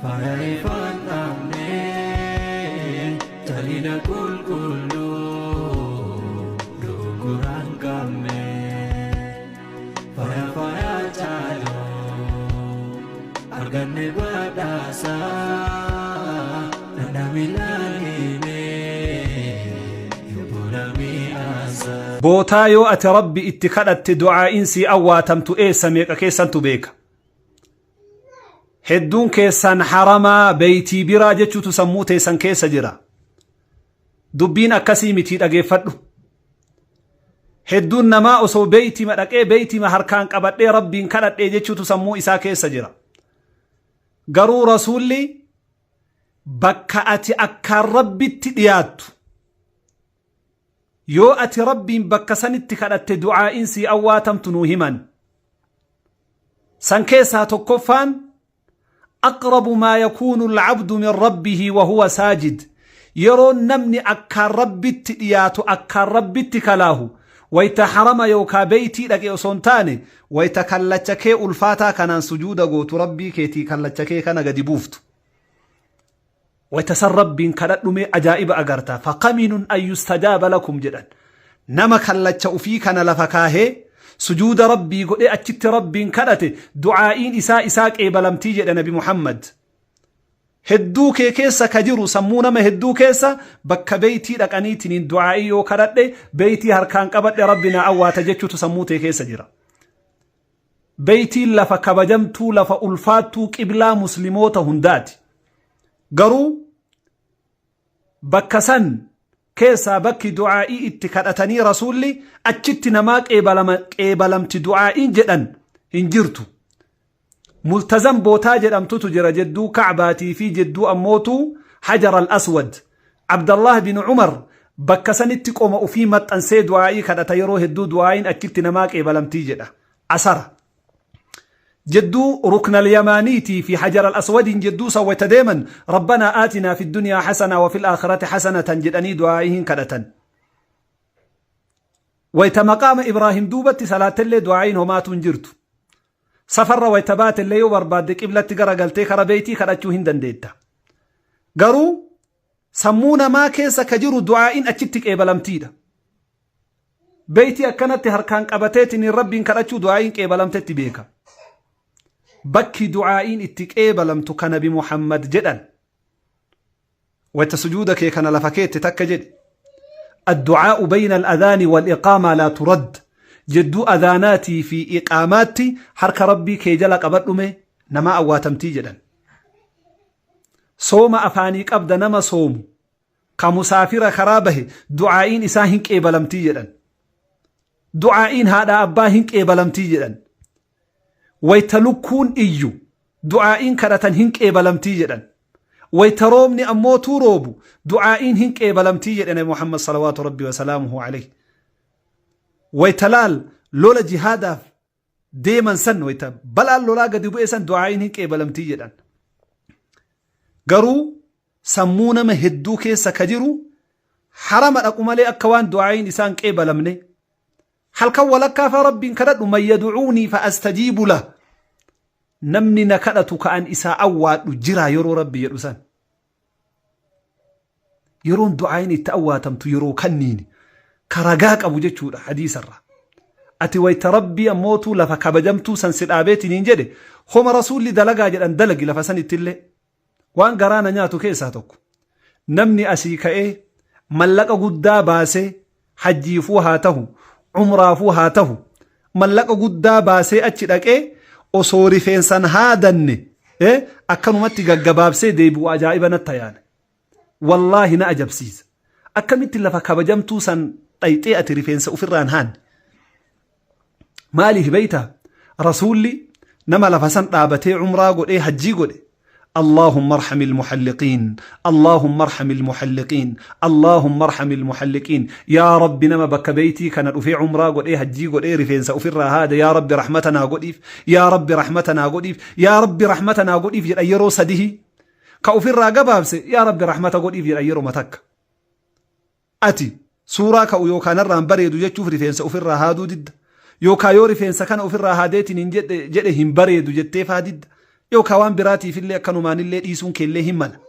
Faaya ifaan dhaabne taliila qulqulluu dogongoraan qabne. Faaya faaya caaluu arganne badhaasa dhandhami laalime yobbona mi'aasa. Bootaa yoo ati Rabbi itti kadhatte du'aa'iin sii awwaatamtu eessa meeqa keessantu beeka? Hedduun keessan haramaa beeytii biraa jechuutu sammuu teessan keessa jira. Dubbiin akkasii mitii dhageeffadhu. Hedduun namaa osoo beeytima dhaqee beeytima harkaan qabadhee Rabbiin kadhadhee jechuutu sammuu isaa keessa jira. Garuu Rasuulli bakka ati akkaan Rabbitti dhiyaattu yoo ati Rabbiin bakka sanitti kadhatte du'aa'iin sii awwaatamtu nuu himan. San keessaa tokkoffaan aqrabu maa yakuunu alcabdu min rabbihi wa huwa saajid yeroo namni akkaan Rabbitti dhiyaatu akkaan Rabbitti kalaahu wayta harama yookaa beeytii dhaqe osoo hin taane wayta kallacha kee ulfaataa kanaan sujuuda gootu Rabbii keetii kallacha kee kana gadi buuftu. Wayta san Rabbiin kadhadhu mee ajaa'iba agarta. Faqaminun an yustajaaba lakum jedhan. Nama kallacha ufii kana lafa kaahee sujuuda Rabbii godhee achitti Rabbiin kadhate du'aa'iin isaa isaa qeebalamtii jedhe Nabi Muhammad. Hedduu kee keessa ka jiru sammuu nama hedduu keessa bakka beeytii dhaqaniitiniin du'aa'ii yoo kadhadhe beeytii harkaan qabadhe Rabbi naa awwaata jechuutu sammuu tee keessa jira. Beeytiin lafa kabajamtuu lafa ulfaattuu qiblaa muslimoota hundaati. Garuu bakka san keessaa bakki du'aa'ii itti kadhatanii rasuulli achitti namaa qeebalamti du'aa'iin jedhan hin jirtu. Multazam bootaa jedhamtutu jira jedduu Ka'baatii fi jedduu ammootu Hajar al-Aswad. Abdallah bin Umar bakka sanitti qoma ufii maxxansee du'aa'ii kadhata yeroo hedduu du'aa'iin achitti namaa qeebalamtii jedha. Asara. Jedduu ruknal yamaaniitii fi hajar al-aswadiin jedduu san wayta deeman rabbanaa aatinaa fi dunyaa hasanaa wa fil aakhirati hasanatan jedhanii du'aa'ii hin kadhatan. Wayta maqaama Ibraahim duubatti salaattellee du'aa'iin homaatu hin jirtu. Safarra wayta baatellee yoo barbaadde qiblatti garagaltee kara beeytii kadhachuu hin dandeetta. Garuu sammuu namaa keessa ka jiru du'aa'iin achitti qeebalamtiidha. Beeytii akkanatti harkaan qabateetiin Rabbiin kadhachuu du'aa'iin qeebalamtetti beeka. Bakki du'aa'iin itti qeebalamtu ka Nabi Muhammad jedhan. Wayta sujuuda kee kana lafa keette takka jedhi. Addu'aa'u bayna al-adhaani wal-iqaamaa laa turad. Jedduu adhaanaatii fi iqaamaatti harka Rabbii kee jala qabadhu mee namaa awwaatamtii jedhan. Sooma afaanii qabda nama soomu ka musaafira karaa bahe du'aa'iin isaa hin qeebalamtii jedhan. Du'aa'iin haadhaa abbaa hin qeebalamtii jedhan. Wayta lukkuun iyyu du'aa'iin kadhatan hin qeebalamtii jedhan. Wayta roobni ammootuu roobu du'aa'iin hin qeebalamtii jedhe Nabi Muhammad salawaatu rabbi wasalaamuhu alayhi. Wayta laal lola jihaadaaf deeman san wayta balaan lolaa gadi bu'e san du'aa'iin hin qeebalamtii jedhan. Garuu sammuu nama hedduu keessa ka jiru harama dhaqu malee akka waan du'aa'iin isaan qeebalamne halkan walakkaa faa Rabbiin kadhadhu man yad'uunii fa astajiibu lah namni na kadhatu ka an isaa awwaadhu jira yeroo Rabbi jedhu san. Yeroon du'aayin itti awwaatamtu yeroo kanniini ka ragaa qabu jechuudha hadiisarra. Ati wayta Rabbii ammootuu lafa kabajamtuu san si dhaabeetiniin jedhe homa rasuulli dalagaa jedhan dalagi lafa sanittillee. Waan garaa na nyaatu keessaa tokko namni asii ka'ee mallaqa guddaa baasee hajjiifuu haa tahu umraafuu haa tahu mallaqa guddaa baasee achi dhaqee osoo rifeensan haadanne akkanumatti gaggabaabsee deebi'u ajaa'iba natti yaane. Wallaahi na ajabsiisa. Akkamitti lafa kabajamtuu san dhayxee ati rifeensa ofirraan haanne? Maaliif beeyta? Rasuulli nama lafa san dhaabatee umraa godhee hajjii godhe اللهم ارحم المحلقين اللهم ارحم المحلقين اللهم ارحم المحلقين يا رب نما بك بيتي كان رفي عمره قد ايه هجي قد ايه رفين سأفر هذا يا رب رحمتنا قديف يا رب رحمتنا قديف يا رب رحمتنا قديف يرو سده كأفر قبابس يا رب رحمة قديف يرو متك Ati suuraa ka'u yookaa narraa hin bareedu jechuuf rifeensa ufirraa haaduu didda. Yookaa yoo rifeensa kana ufirraa haadeetiin hin jedhe jedhe hin bareedu jettee faa didda. Yookaan waan biraatiifillee akkanumaanillee dhiisuun keellee hin mala.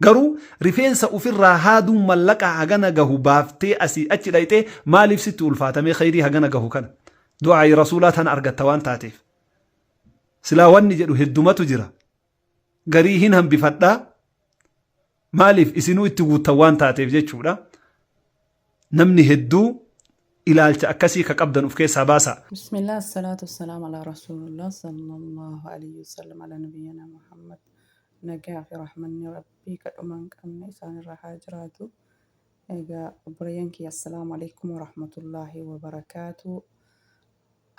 Garuu rifeensa ofirraa haaduun mallaqa hagana gahu baaftee asii achi dhayxee maaliif sitti ulfaatamee khayrii hagana gahu kana? Du'aayi rasuulaa tana argatta waan taateef. Silaa wanni jedhu heddumatu jira. Garii hin hambifadhaa. Maaliif isinuu itti guuttan waan taateef jechuudha. Namni hedduu ilaalcha akkasii ka qabdan of keessaa baasaa. Bismillah, assalatu wassalamu ala rasulillah sallallahu alayhi wasallam ala nabiyyina Muhammad. Nagaa fi rahmanni Rabbii kadhuma hin qabne isaan irra haa jiraatu. Egaa obboleeyyan kiyya, assalaamu alaikum warahmatullaahi wabarakaatu.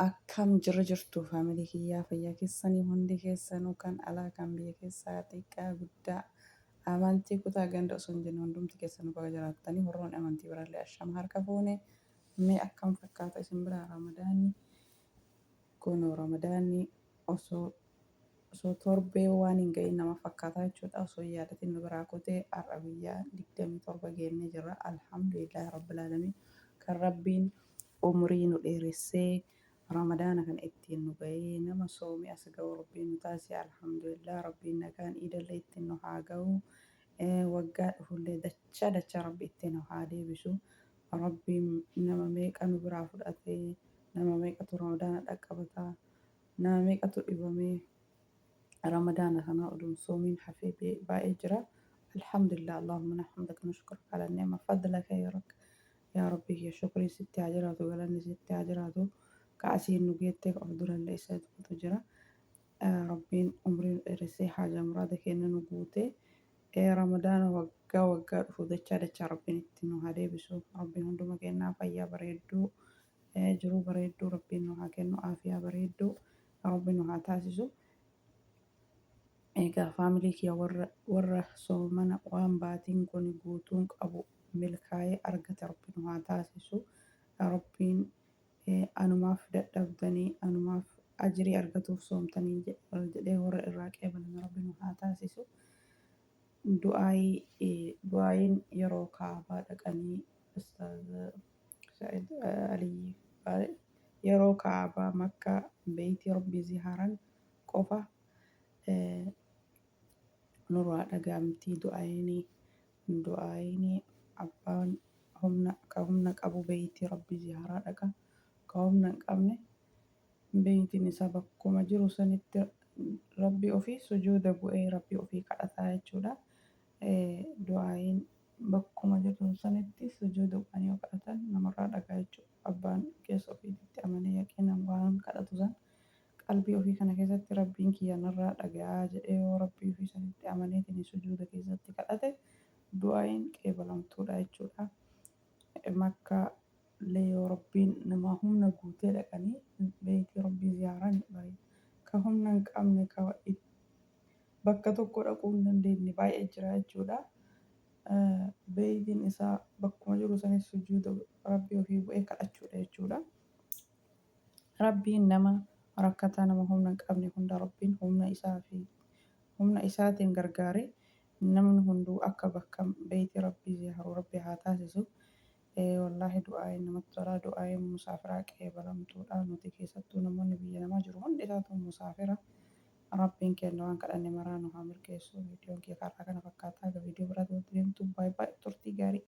Akkam jirra jirtu faamilii kiyyaa? Fayyaa keessanii hundi keessanuu, kan alaa kan biyya keessaa, xiqqaa guddaa, amantii kutaa ganda osoo hin jenne, hundumti keessanuu baga jiraattanii. Warroonni amantii birallee ashama harka fuune. Mee akkam fakkaata isin biraa Ramadaanni? Kunoo Ramadaanni osoo torbee waan hin gahin nama fakkaataa jechuudha. Osoo hin yaadatin nu biraa kutee har'a guyyaa 27 geennee jirra. Alhamdulillahi rabbil aalamiin, kan Rabbiin umurii nu dheeressee Ramadaana kana ittiin nu gahee, nama soomee as ga'u Rabbiin nu taasise. Alhamdulillah, Rabbiin nagaan iidallee ittiin nu haa ga'u. Waggaa dhufullee dachaa dachaa Rabbi ittiin nu haa deebisu. Rabbiin nama meeqa nu biraa fudhatee, nama meeqatu Ramadaana dhaqqabataa, nama meeqatu dhibamee Ramadaana kana oduun soomiin hafee baay'ee jira. Alhamdulillah, Allahumma nahmdaka nashkuruka ala ni'ma fadlaka ya Rabbi. Yaa Rabbi kiyya, shukriin sitti haa jiraatu, galanni sitti haa jiraatu, ka asiin nu geetteef. Of durallee isa tutu jira. Rabbiin umrii nu dheeressee haajaa muraada keenya nu guute. Ramadaana waggaa waggaa dhufu dachaa dachaa Rabbiin itti nu haa deebisu. Rabbiin hunduma keenyaa fayyaa bareedduu, jiruu bareedduu Rabbiin nu haa kennu, aafiyaa bareedduu Rabbiin nu haa taasisu. Egaa faamilii kiyya, warra soomana waan baatiin kun guutuun qabu milkaa'ee argate Rabbi nu haa taasisu. Rabbiin anumaaf dadhabdanii, anumaaf ajirii argatuuf soomtanii jedhee warra irraa qeebalame Rabbi nu haa taasisu. Du'aayiin yeroo Kaabaa dhaqanii, Ustaaz Said Aliyyi, yeroo Kaabaa Makkaa beeytii Rabbii ziyaaran qofa nurraa dhaga'amtii du'aayinii. Du'aayinii abbaan humna, ka humna qabu beeytii Rabbii ziyaaraa dhaqa, ka humna hin qabne beeytiin isaa bakkuma jiru sanitti Rabbii ofii sujuuda bu'ee Rabbii ofii kadhataa jechuudha. Du'aayiin bakkuma jiru sanitti sujuuda bu'anii yoo kadhatan namarraa dhagaa jechuudha. Abbaan keessa ofiitti amanee yaqiinaan waan kadhatu san qalbii ofii kana keessatti Rabbiin kiyya narraa dhaga'aa jedhee yoo Rabbii ofii sanitti amaneetiin sujuuda keessatti kadhate, du'aayiin qeebalamtuudha jechuudha. Makka illee yoo Rabbiin nama humna guutee dhaqanii beeytii Rabbii ziyaaran bareeda. Ka humna hin qabne, ka bakka tokko dhaquu hin dandeenye baay'ee jira jechuudha. Beeytiin isaa bakkuma jiru sanis sujuuda Rabbii ofii bu'ee kadhachuudha jechuudha. Rabbiin nama rakkataa, nama humna hin qabne hunda Rabbiin humna isaa fi humna isaatiin gargaare namni hunduu akka bakka beeytii Rabbii ziyaaru Rabbi haa taasisu. Wallaahi du'aa'iin namatti tola. Du'aa'iin musaafiraa qeebalamtuudha. Nuti keessattuu namoonni biyya namaa jiru hundi isaatu musaafira. Rabbiin kenna waan kadhanne maraa nu haa milkeessu. Viidiyoon kee karaa kana fakkaataa. Viidiyoo biraatti walitti deemtu. Baay'ee baay'ee turtii gaarii.